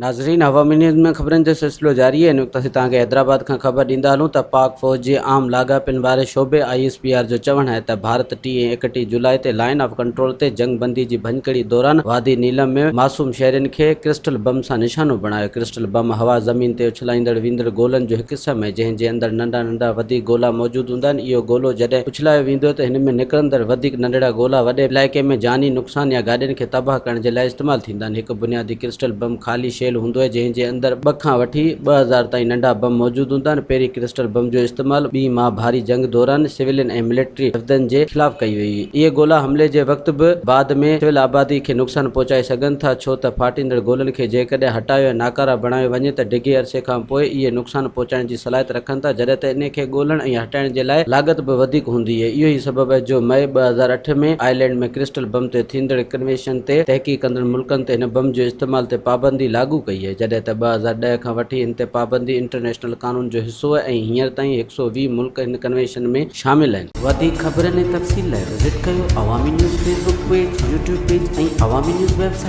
ناظرين عوامي نيوز ۾ خبرن جو سلسلو جاري آهي. هن وقت اسين توهان کي حيدرآباد کان خبر ڏيندا هلون ته پاڪ فوج جي عام لاڳاپن واري شعبي I S P R جو چوڻ آهي ته ڀارت 30 ۽ 31 جولاء تي لائن آف ڪنٽرول تي جنگ بندي جي ڀڃڪڙي دوران وادي نيلم ۾ معصوم شهرين کي ڪرسٽل بم سان نشانو بڻايو. ڪرسٽل بم هوا زمين تي اڇلائيندڙ ويندڙ گولن جو هڪ قسم آهي جنهن جي اندر ننڍا ننڍا وڌيڪ گولا موجود هوندا آهن. اهو گولو جڏهن اڇلايو ويندو آهي ته هن ۾ نڪرندڙ وڌيڪ ننڍڙا گولا وڏي علائقي ۾ جاني نقصان يا گاڏين کي تباهه ڪرڻ جي لاء استعمال ٿيندا آهن. هڪ بنيادي ڪرسٽل بم خالي شيل هوندو آهي جنهن جي اندر ٻه کان وٺي 2000 تائين ننڍا بم موجود هوندا آهن. پهرين ڪرسٽل بم جو استعمال ٻي مهاڀاري جنگ دوران سويلين ۽ ملٽري وفدن جي خلاف ڪئي وئي هئي. اهي گولا حملي جي وقت به بعد ۾ سول آبادي کي نقصان پهچائي سگهن ٿا ڇو ته ڦاٽيندڙ گولن کي جيڪڏهن هٽايو ۽ ناڪاره بڻايو وڃي ته ڊگهي عرصي کان پوء اهي نقصان پهچائڻ جي صلاحيت رکن ٿا جڏهن ته انهي کي ڳولڻ ۽ هٽائڻ جي لاء لاڳت به وڌيڪ هوندي اهي. اهو ئي سبب اهي جو مئي 2008 ۾ آئرلينڊ ۾ ڪرسٽل بم تي ٿيندڙ ڪنوينشن تي تحقيق ڪندڙ ملڪن تي هن بم جو استعمال تي پابندي لاڳو ڪئي اهي جڏهن ته 2010 کان وٺي هن تي پابندي انٽرنيشنل قانون جو حصو اهي ۽ هينئر تائين 120 ملڪ هن ڪنوينشن ۾ شامل اهن. وڌيڪ خبرن ۽ تفصيل لاء وزٽ ڪيو Awami news Facebook page, YouTube page ۽ Awami news website.